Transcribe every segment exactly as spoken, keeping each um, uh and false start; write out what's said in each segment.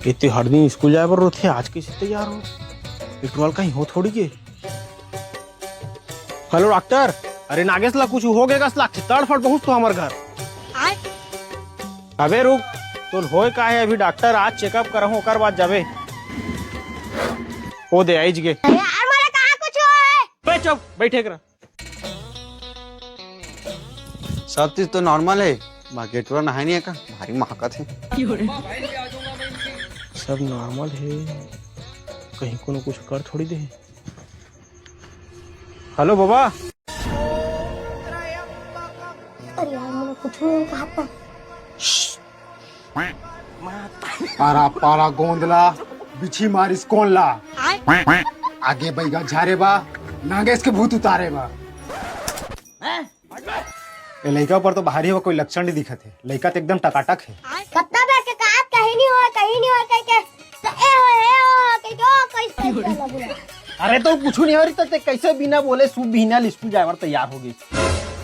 इतने हर दिन स्कूल जाए बर रोथे, आज कैसे तैयार हो? पेट्रोल कहीं हो थोड़ी के। हेलो डॉक्टर, अरे नागेश ला कुछ हो गए कस लागथे, तड़फड़ पहुंच तो हमर घर। अबे रुक, तो होए का है, अभी डॉक्टर आज चेकअप करहूं, ओकर बाद जाबे। ओ दे आइज गे। अरे यार, मोला कहाँ कुछ हुआ है? बे चुप, बैठे कर। सब चीज तो नॉर्मल है, बाकी टुरा नहाए नहीं है का, भारी महकत है। सब नॉर्मल है, कहीं कोनो कुछ कर थोड़ी दे। हेलो बाबा। अरे यार, मैंने कुछ नहीं कहा था। पारा पारा गोंदला, बिछी मारिस कोन ला। आगे बैगा झारे बा, नागेश के भूत उतारे बा। ए लइका ऊपर तो भारी हो कोई लक्षण नहीं दिखत है, लइका तो एकदम टकाटक है। कतना बेर के कहात, कहीं नहीं होय, कहीं नहीं होय कह के, तो ए हो, ए हो कह के, ओ कैसे लगे। अरे तो कुछ नहीं हो रही तो ते कैसे बिना बोले शुभ बिना स्कूल जाए बर तैयार हो गई।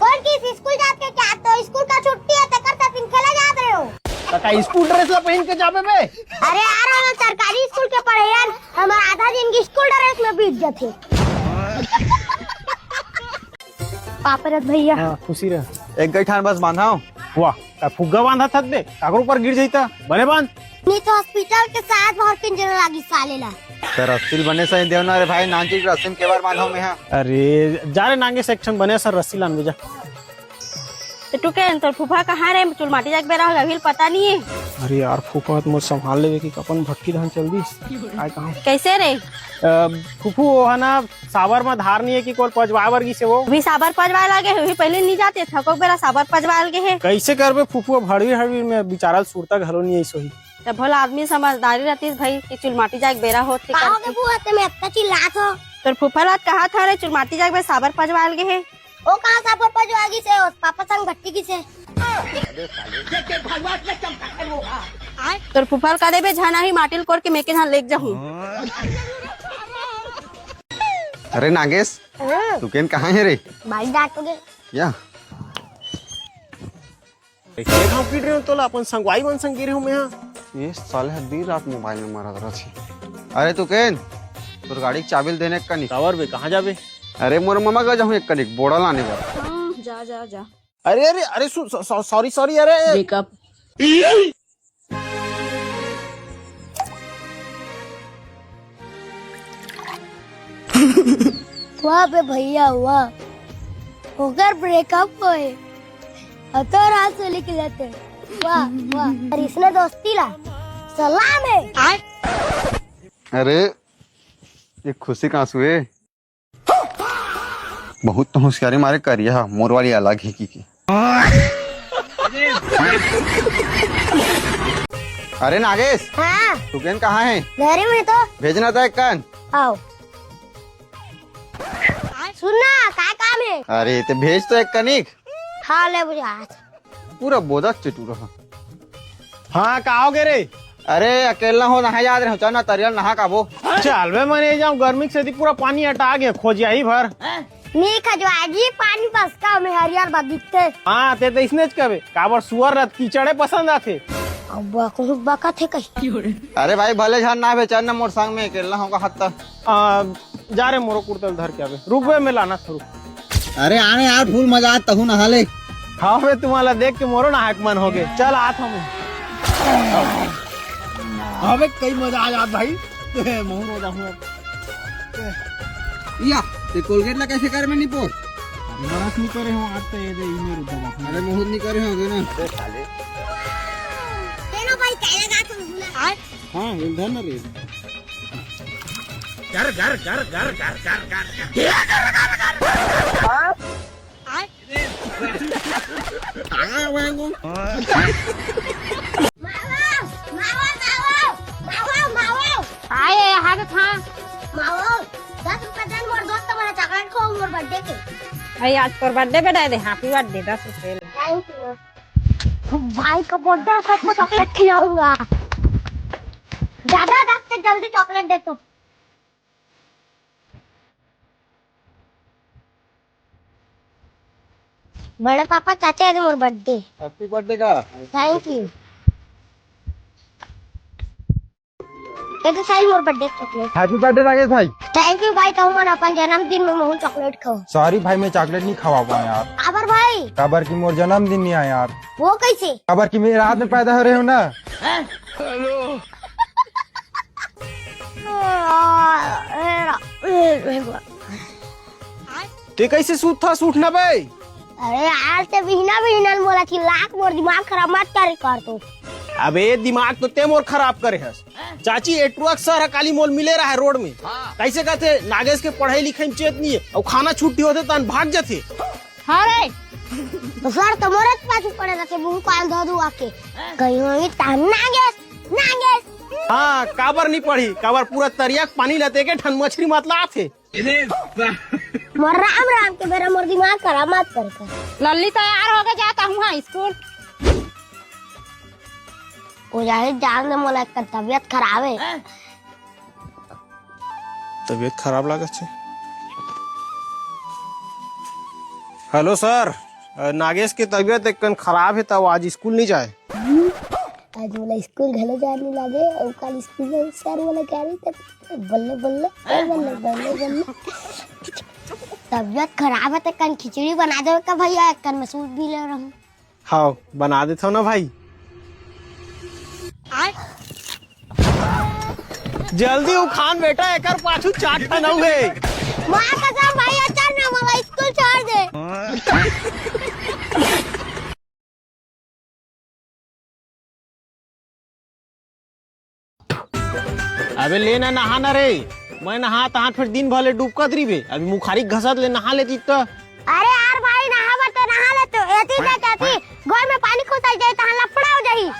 कौन किस स्कूल जात के क्या? तो स्कूल का छुट्टी है, तेकर से तुम खेले जात रहे हो। तो का स्कूल ड्रेस ला पहन के जाबे बे? अरे यार, हम सरकारी स्कूल के पढ़े हैं, हमारा आधा दिन की स्कूल ड्रेस में बीत जाते। पापरत भैया। हाँ, खुशी रह। एक गई ठान बस बांधा हूँ। वाह, का फुग्गा बांधा थक दे, काकरो ऊपर गिर जाता, बने बांध। नहीं तो हॉस्पिटल के साथ बहुत पिंजरा लागी साले ला। तो रस्सी बने सही देव ना रे भाई, नान चीज रस्सी में के बार बांधा हूँ मैं, हाँ। अरे, जा रे नांगे सेक्शन बने सर रस्सी लान जा। तो टुकेन, तोर फूफा कहाँ रे? चुलमाटी जाके बेरा होगा, अभी पता नहीं है। अरे यार, फूफा तो मोर संभाल लेवे कि अपन भट्टी धान चल दिस। काय कहाँ? कैसे रे? अ, फूफू, वो है ना, साबर में धार नहीं है कि कोल पजवाए बर गिसे वो। अभी साबर पजवाए लागे है, अभी पहले नहीं जाते, थको बेरा साबर पजवाए लगे है। कैसे करबे फूफू, अब हड़वीर हड़वीर में बिचारा सुरता घलो नहीं आई सोही। तब भला आदमी समझदारी रहतीस भाई कि चुलमाटी जाके बेरा होत के का हो करके। गए बुआ, ते में इतना चिल्लात हो? तोर फूफा ला कहा था रे, चुलमाटी जाके बेरा साबर पजवाए लगे है। ओ कहाँ साबर पजवा गिसे, ओ पापा संग भट्टी गिसे। तोर फूफा ल का देबे, झन आही माटी ल कोड़ के मेके झन लेके जाहूं। अरे नागेश, हाँ। तू केन कहाँ है रे? बाइक डांट के। या। कैसे गाँव गिर रहे हो तोला, अपन संगवाई मन संग गिरे हो मैं यहाँ। ये साले ह दिन रात मोबाइल में मरत रहथे। अरे तू केन, तोर गाड़ी के चाबी ल देने एक कनिक। काबर बे, कहाँ जाबे? अरे मोर ममा का जाहूँ एक कनिक बोड़ा लाने बर। हाँ, जा, जा, जा। अरे, अरे, अरे, सु-, सॉ-, सॉ-, सॉरी, सॉरी, अरे। ब्रेकअप। वाह बे भैया, वाह। ओकर ब्रेकअप होए। अतो रात से लिख लेते। वाह, वाह। और इसने दोस्ती ला। सलाम है। अरे, ये खुशी का आंसू है। बहुत तो होशियारी मारे करिया, मोर वाली अलग है की, की। अरे नागेश, हाँ। तू केन कहाँ है? घर में तो। भेजना था एक कन। आओ। सुन ना, काय काम है? अरे, ते भेज तो एक कनिक। हाँ, ले बुझा। पूरा बोझा चिटू रहा। हाँ, का हो गे रे? अरे, अकेला हो, नहाए जात रहे हो, चल ना, तरिया नहा के आबो। चल बे, मैं नहीं जाऊँ, गर्मी के सेती पूरा पानी अटा गे, खोजिया ही भर। नहीं खजवा जी, पानी बस का में हरियर बा दिखते। हाँ, ते तो इसने च कबे, काबर सुअर रत कीचड़े पसंद आथे। अब कुछ बकत है कहीं। अरे भाई, भले झन ना बे, चल ना मोर संग में, अकेला होगा हत्ता। आ, जा रे मोरो कुर्ता ल धर के आबे। रुक बे, मैं लाना था, रुक। अरे आने यार, फुल मजा आत, तहू नहा ले। हाँ बे, तुम्हाला देख के मोरो नहाए के मन हो गे। चल आत हूँ मैं। हाँ बे, कई मजा आ जात भाई। महू रो जाहूँ अब। या, ते कोलगेट ला कैसे कर में नहीं पोर? अरे बरस नहीं करे हो, आज तो ये दे, इमे रुक जा। अरे महू नहीं करे हो ना। तेनो भाई कहले गा तुम भूला। हाँ, इधर ना रे। घर, घर, घर, घर। मावा, मावा, मावा, मावा, मावा। आए, हाथ था। मावा, दस रुपए दे, मोर दोस्त मोला चॉकलेट खो मोर बर्थडे के। अरे, आज तोर बर्थडे पे दे दे, हैप्पी बर्थडे, दस रुपए ले। Thank you. भाई का बर्थडे है, सबको चॉकलेट खिलाऊंगा। दादा, दस से जल्दी चॉकलेट दे तो। बड़े पापा, चाचा, आज मोर बर्थडे। हैप्पी बर्थडे का। Thank you. ए तो साहिल, मोर birthday chocolate। Happy birthday Nagesh भाई। Thank you भाई, तहु मन अपन जन्मदिन में मोहू chocolate खाओ। Sorry भाई, मैं chocolate नहीं खवा पाऊँ यार। काबर भाई? काबर कि मोर जन्मदिन नहीं आय यार। वो कैसे? काबर कि मैं रात में पैदा हो रहे हो ना। ते कैसे सूत था, सूत ना बे? अरे यार, ते बिहना बिहना मोला चिल्लात मोर दिमाग खराब मत करे कर तू। अबे दिमाग तो ते मोर खराब करे हस। चाची, ए टुरक सर ह काली मोल मिले रहा है रोड में। कैसे कहते, नागेश के पढ़ाई लिखाई में चेत नहीं है, और खाना छुट्टी होते तन भाग जाते। हाँ रे। तो सर तो मोरे पाछू पड़े रहते, मुंह कान धो धो आके। कहीं होई तान नागेश, नागेश। हाँ, काबर नहीं पढ़ी, काबर पूरा तरिया के पानी लेते के ठन मछली मतला आथे। मोर राम राम के बेरा मोर दिमाग खराब मत कर कर। लल्ली तैयार होके जाता हूँ हाँ स्कूल। ओ जाहिर जान दे मोला एक तबियत खराब है। तबियत खराब लागत है। हेलो सर, अ, नागेश के तबियत एक कन खराब है, त वो आज स्कूल नहीं जाए। आज मोला स्कूल घलो जाए नहीं लागे, और कल स्कूल में सर मोला कह रही तक बल्ले बल्ले, ए बल्ले बल्ले बल्ले। तबियत खराब है त कन खिचड़ी बना दे का भैया, एक कन मैं सूत भी ले रहा हूँ। हाँ, बना देता हूँ ना भाई। जल्दी उखान बेटा, एकर पाछू चार ठन अउ हे। माँ कसम भाई, अच्छा ना मोला स्कूल छोड़ दे। अबे ले ना नहा ना रे, मैं नहा तहां फिर दिन भर ले डूबकत रहिबे। अभी मुखारी घसत ले नहा लेती तो। अरे यार भाई, नहाबे तो नहा ले तो, एती ना कहती, गोड़ में पानी खुसर जाई, तहां लफड़ा हो जाई।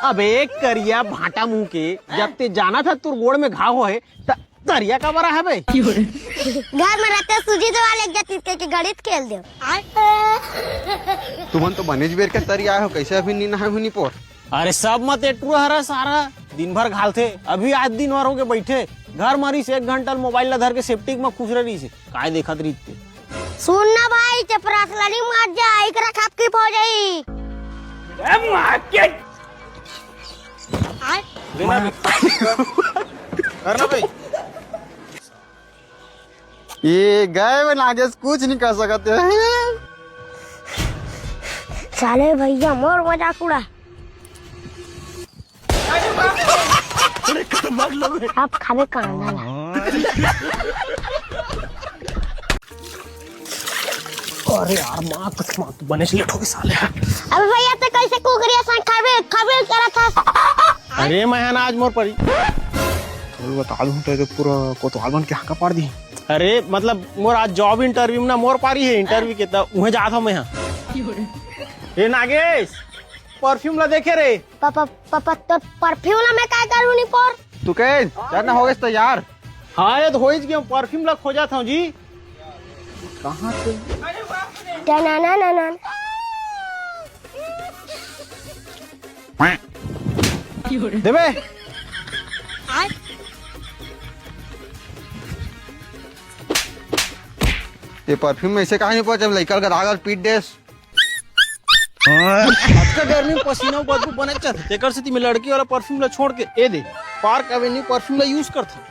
अबे करिया भाटा मुंह के, जब ते जाना था तोर गोड़ में घाव होए, त तरिया का बरा है बे? घर में रहते सूजी दवा ले जाती के, के गणित खेल दे। तुमन तो बनेज बेर के तरिया हो, कैसे अभी नी नहाए हो नी पोर? अरे सब मत एटरू हरा सारा, दिन भर घालथे। अभी आज दिन भर होके बैठे, घर म रहिस एक घंटा मोबाइल ला धर के सेप्टिक म खुसरे रहिस हे। काय देखत रहिस ते? सुन ना भाई, चपरास ला नी मार जा, एकरा खाप की हो जाई। ए मार के। करना भाई। ये गए में नागेश कुछ नहीं कर सकते हैं। साले भैया मोर मजाक उड़ा। अब खाबे कांदा ला। अरे यार, माँ कसम, तू बने से लेट हो गए साले। अबे भैया, ते कैसे कुकरिया संग खाबे, खाबे करा था? अरे, मैं है ना आज मोर परी। बोल बता दूं तो, तो पूरा कोतवाल बन के हाका पार दी। अरे, मतलब, मोर आज job interview में ना मोर पारी है, interview के, त उहें जात हूँ मैं यहाँ। ए नागेश, perfume ला देखे रे। पापा, पापा, तो perfume ला मैं काय करूँ नी पोर? तू कहे, चल ना हो गए तैयार। हाँ, ये तो हो ही गया, perfume ला खोजा था जी। कहाँ से? टनानानाना। देबे। ये perfume में ऐसे कहाँ नहीं पहुंचा, लड़का का दागल पीट देस। अतका गर्मी में पसीना अउ बदबू बने चलथे, तेकर सेती मैं लड़की वाला perfume ला छोड़ के ए दे Park Avenue perfume ला use करथंव।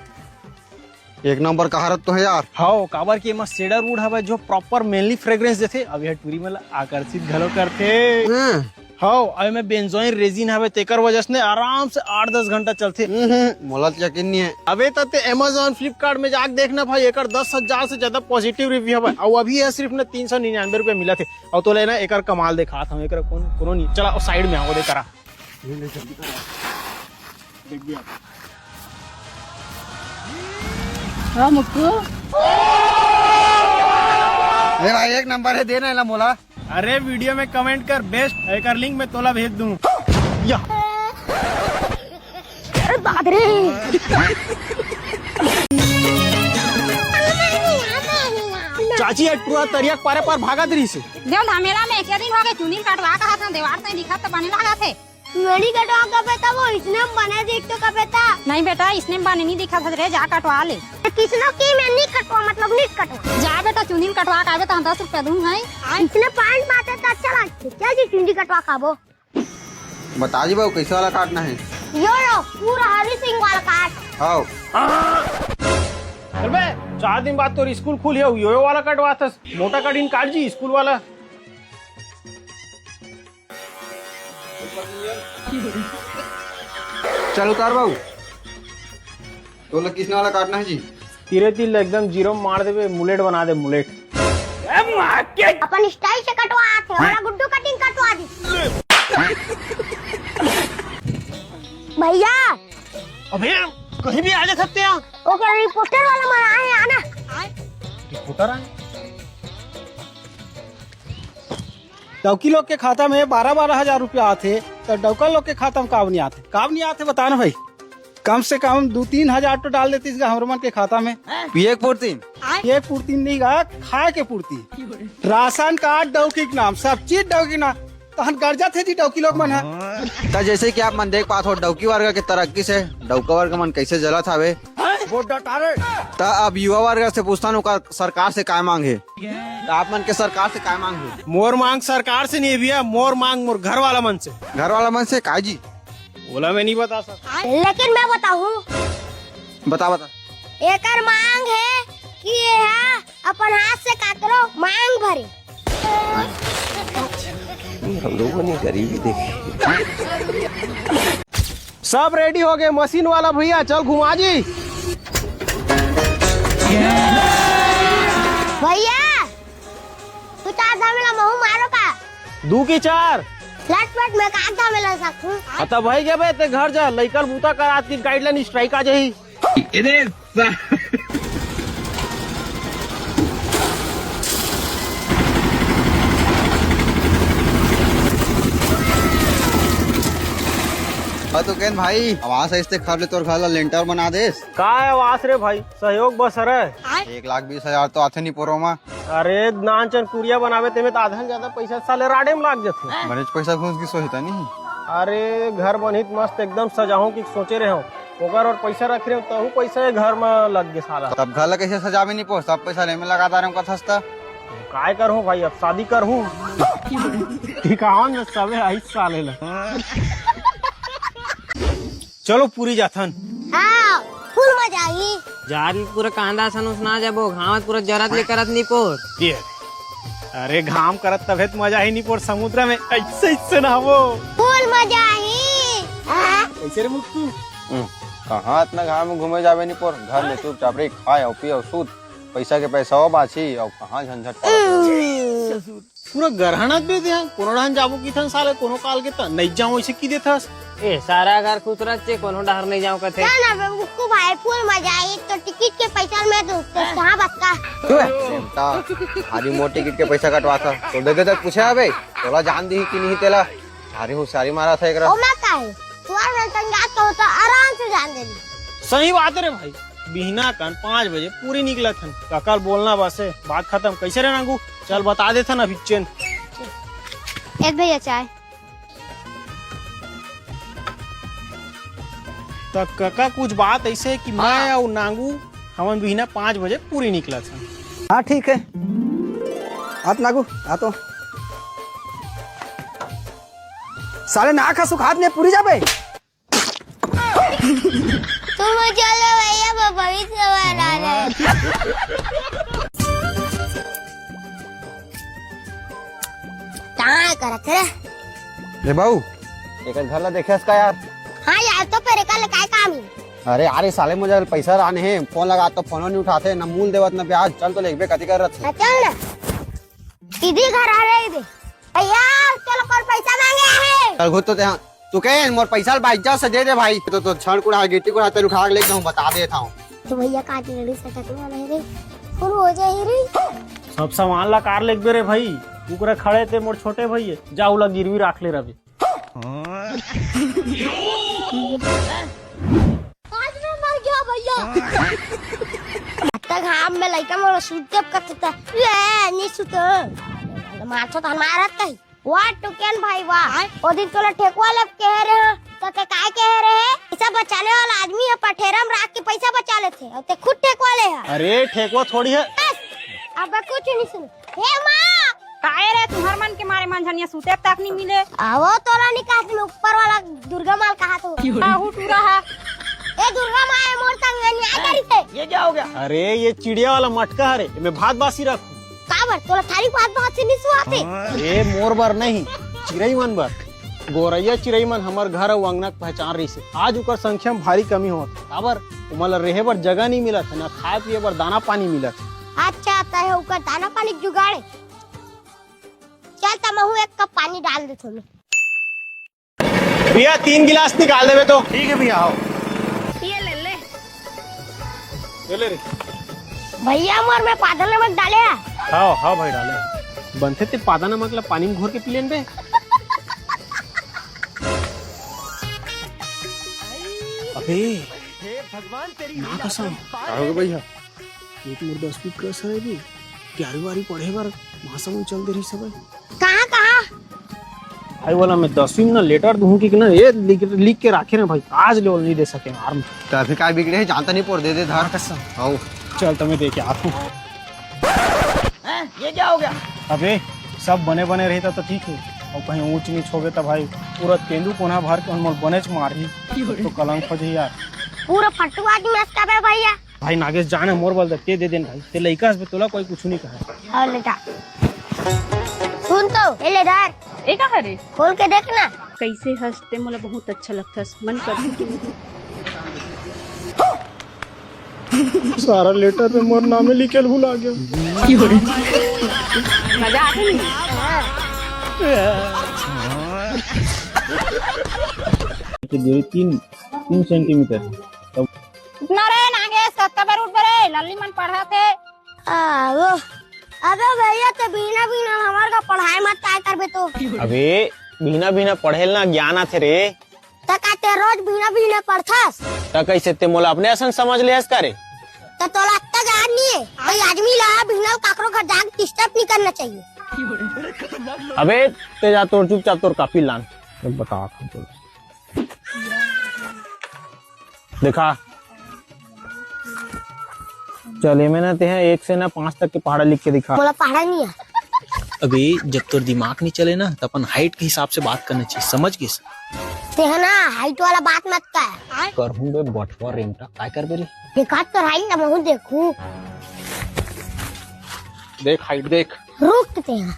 एक नंबर कहारत तो है यार। हव, काबर कि एमा cedarwood हवय, जो proper manly fragrance देथे, अउ यह टूरी मन ला आकर्षित घलो करथे। हाँ। हव, अउ एमे benzoin resin हवय, तेकर वजह से ने आराम से आठ दस घंटा चलथे। हम्म, मोला तो यकीन नहीं है। अबे त ते Amazon, Flipkart में जाके देखना भाई, एकर दस हजार से ज्यादा positive review हवय, अउ अभी यह सिर्फ ने तीन सौ निन्यानवे रुपया मिलत हे। अउ तोला ना एकर कमाल देखात हंव, एकर कोन, कोनो नहीं। चला, ओ side में आओ, दे करा। हाँ, मुक्कू। ए भाई, एक नंबर है, देना है ना मोला। अरे, video में comment कर, best, एकर link मैं तोला भेज दूं। या। अरे, बाप रे। चाची, ये टूरा तरिया के पारे पार भागत रहिस हे। देव धामेला में एके दिन हो गए, चुंदी ल कटवा कहा था, देवार से दिखत तो बने लागत हे। मेरी कटवा का बेटा, वो इसने बने देख तो का बेटा। नहीं बेटा, इसने बने नहीं दिखत हे रे, जा कटवा ले। किसनो की मैं नहीं कटवा, मतलब नहीं कटवा। जा बेटा, चुंदी ल कटवा के आबे, तो दस रुपया दूं है। इसने pant बाटे तो अच्छा लगते। क्या जी चुंदी कटवा खाबो? बता जी बाबू, कैसे वाला काटना है? यो लो, पूरा हरी सिंह वाला काट। हाव। चल बे, चार दिन बाद तोर स्कूल खुलही, यो वाला कटवाथस। मोटा कटिंग काट जी, स्कूल वाला। चल उतार बाबू, तोला किसने वाला काटना हे जी? तीरे तीर ले एकदम जीरो मार देबे, मुलेट बना दे, मुलेट। अपन स्टाइल से कटवा आथे, वाला गुड्डू कटिंग कटवा दी। भैया। अबे, कहीं भी आ जा सकते हैं। ओके, रिपोर्टर वाला मन आए हैं, आना। रिपोर्टर आए? डौकी लोग के खाता में बारह बारह हजार रुपया आथे, त डौका लोग के खाता में काब नहीं आथे? काब नहीं आथे, बता ना भाई। कम से कम दू तीन हजार तो डाल देतीस गा हमर मन के खाता में। पिए के पुरती? पिए के पुरती नहीं गा, खाए के पुरती। राशन कार्ड डौकी के नाम, सब चीज डौकी के नाम। तहन गरजत हे जी डौकी लोग मन ह। त जैसे कि आप मन देख पात हो, डौकी वर्ग के तरक्की से डौका वर्ग मन कैसे जलत हवे। त अब युवा वर्ग से पूछथन, ओकर सरकार से काय मांग हे? त आप मन के सरकार से काय मांग हे? मोर मांग सरकार से नहीं भैया, मोर मांग मोर घर वाला मन से। घर वाला मन से काय जी? ओला मैं नहीं बता सकता। लेकिन मैं बताहूँ। बता, बता। एकर मांग हे कि ये हा अपन हाथ से काकरो मांग भरे। हम लोगों ने गरीबी देखी। सब रेडी हो गए, मशीन वाला भैया, चल घुमा जी। भैया, तू चार धामेला महू मारो का? दू की चार? लटपट में का धामेला सकूं? अता भाई गे बे, ते घर जा, लइकन बूता करात की गाइडलाइन स्ट्राइक आ जाही। हाँ तो केन भाई, आवास आइस ते खर ले तोर घर ला लेंटर बना देस। का आवास रे भाई, सहयोग बस हरे। एक लाख बीस हजार तो आथे नहीं पोरो मा। अरे नानचन कुरिया बनावे तेमे त आधा ले जादा पैसा साले राडे म लाग जथे। बनेच पैसा घुस गिस होही त नहीं। अरे घर बनही त मस्त एकदम सजाहूं कि सोचे रहे हूं, ओकर और पैसा रख रहे हूं, तहू पैसा ये घर म लग गे साला। तब घर ला कैसे सजावे नहीं पो, सब पैसा ले में लगा डारे हूं कथस त। काय करहूं भाई, अब शादी करहूं। ठिकावन में सबे आई साले ला। चलो पूरी जाथन। हाँ, फुल मजा आही। जात ले पूरा कांदा सन उसना जाबो, घाम पूरा जरत ले करत निपोर। ये, अरे घाम करत तभे त मजा ही निपोर, समुद्र में ऐसे ऐसे नहाबो। फुल मजा आही। हाँ। कैसे रे मुक्कू? हम्म, कहाँ इतना घाम में घूमे जाबे निपोर? घर में चुपचाप रही, खाए अउ पिए अउ सूत। पैसा के पैसा हो बाची, अउ कहाँ झंझट करत हो। पूरा गरहना दे दे, कोनो डहन जाबो किथन साले, कोनो काल के त नइ जाऊं, ऐसे की देथस? ए, सारा घर खुसरत चे, कोनो डहर नइ जाऊं कथे। चल ना बे, मुक्कू भाई, फुल मजा आई, तो टिकट के पैसा मैं दूं, तो कहाँ बस का? तू है? बेटा, भारी मोर टिकट के पैसा कटवा था, तो दे दे तक पूछे बे, तोला जान दी कि नहीं तेला? भारी होशियारी मारा था एकरा। ओ मैं काहे? तोर मन संग जात हो तो आराम से जान देली। सही बात रे भाई, बिहना कन पाँच बजे पूरी निकलत हन। कका ल बोलना बस हे, बात खतम। कैसे रे नांगू? चल बता देथन अभी चेन। ए भैया चाय। त कका कुछ बात ऐसे हे कि मैं अउ नांगू हमन बिहना पाँच बजे पूरी निकलत हन। हाँ ठीक हे। आत नांगू, आ तो। साले ना खा सुखात ने पूरी जाबे। तू मत चल भैया, मैं भविष्य में आ रहा है। कहाँ करत रे? रे बाऊ, एकर घर ला देखेस का यार? हाँ यार, तो पर एकर ले काय काम हे? अरे यार, ये साले मुझे पैसा रहने हैं, फोन लगा तो फोन नहीं उठाते, ना मूल देवत ना ब्याज। चल तो लेबे कति कर रहे। हाँ, चल ना। इदी घर आ रही बे। भैया, चलो कल पैसा मांगे हे। चल घुट तो ते, हाँ। तू कहे मोर पैसा बाई इज्जत से दे दे भाई। तो, तो छड़ कुड़ा, गिट्टी कुड़ा तेरे उठा के लेके जाऊँ, बता देता हूँ। तो भैया का टेढ़ी सटक में रहे रे। फुल हो जाए रे। सब सामान ला कार लेके बे रे भाई। उकरा खड़े ते मोर छोटे भैया। जा उला गिरवी राख ले रवि। आज मैं मर गया भैया। तक हम में लइका मोर सूत जब करत था। ये नहीं सूत। मारत तो मारत कहीं। वाह टुकेन भाई वाह। ओ दिन तोला ठेकवा ले कहे रहे हो, तो ते काय कहे रहे? पैसा बचाने वाला आदमी हे, पठेरा में राख के पैसा बचा लेथे, अउ ते खुद ठेकवा ले हे। अरे ठेकवा थोड़ी हे। बस, अब कुछ नहीं सुन। हे माँ, काहे रे, तुहर मन के मारे मंझनिया सुते तक नहीं मिले। आवो तोला निकास में ऊपर वाला दुर्गा माल कहा तू। आहू टूरा हा। ए दुर्गा माए मोर संग नहीं आ करी से। ये क्या हो गया? अरे ये चिड़िया वाला मटका हरे, मैं भात बासी रखूं। काबर तोला थारी भात बासी नहीं सुआते? अरे मोर बर नहीं, चिरई मन बर। गोरैया चिरई मन हमर घर अउ अंगना के पहचान रहिसे। आज ओकर संख्या में भारी कमी होत हे। काबर? ओमन ल रेहे बर जगह नहीं मिलत हे, न खाए पिए बर दाना पानी मिलत हे। अच्छा, तहे ओकर दाना पानी के जुगाड़ हे। चल, त महू एक कप पानी डाल देथो मैं। भैया, तीन गिलास निकाल देवे तो। ठीक है भैया, आओ। ये ले ले। ले ले रे। भैया, मोर में पादा नमक डाले हे। हाँ, हाँ भाई, डाले। बनथे ते पादा नमक ला पानी में घोर के पी लेन बे। अबे, हे भगवान, तेरी ना कसम। का होगे भैया? एक मोर दसवीं crush हे भी, ग्यारहवीं बारहवीं पढ़े बर महासमुंद चल दे रहिस हे। कहाँ, कहाँ? भाई वाला मैं दसवीं में ना letter दूँ कि ना, ये लिख, लिख के राखे ना भाई, आज ले नहीं दे सके यार। तो अभी काय बिगड़े हे, जानता नहीं पोर दे दे धार। कसम। आओ। चल, तो मैं दे के आत हूँ। हैं? ये क्या हो गया? अबे, सब बने बने रहिता तो ठीक हे, अउ कहीं ऊंच नीच होगे तो भाई पूरा तेंदू कोना भर के मोर बनेच मारही, तो कलंक हो जाही यार। पूरा फटुआ आदमी हस का बे भैया। भाई नागेश, जान हे मोर बल दे, ते दे देन भाई, ते लइका हस बे, तोला कोई कुछ नहीं कहा। हाँ, ले जा। सुन तो, ए ले धर। ए का हरे? खोल के देख ना। कैसे हस ते, मोला बहुत अच्छा लगथस, मन करथे कि सारा letter में मोर नामे लिखे ल भुला गया। मजा आथे नहीं? की दूरी तीन, तीन सेंटीमीटर हे। तब ना रे नागेश, कतका बार उठ बे रे, लल्ली मन पढ़त हे। आ, वो, अबे भैया, ते बिना बिना हमर का पढ़ाई मत काय करबे तो। अबे, बिना बिना पढ़े ल ना ज्ञान आथे रे। त का ते रोज बिना बिना पढ़थस? त कैसे ते मोला अपने असन समझ ले हस का रे? त तोला अत्ता ज्ञान नहीं हे। कोई आदमी ला बिना काकरो घर जाके disturb नहीं करना चाहिए। अबे, ते जा तोर चुपचाप तोर कापी लान। मैं बता था तोर। देखा, चल, एमे ना तेहा एक से ना पाँच तक के पहाड़ा लिख के दिखा। मोला पहाड़ा नहीं हे। अबे, जब तोर दिमाग नहीं चले ना, त अपन height के हिसाब से बात करना चाहिए, समझ गेस? तेहा ना height वाला बात मत कर। करहूँ बे बठवा रेंगटा, काय करबे रे? देखा तोर height ला महू देखूँ। देख height देख। रुक तेहा।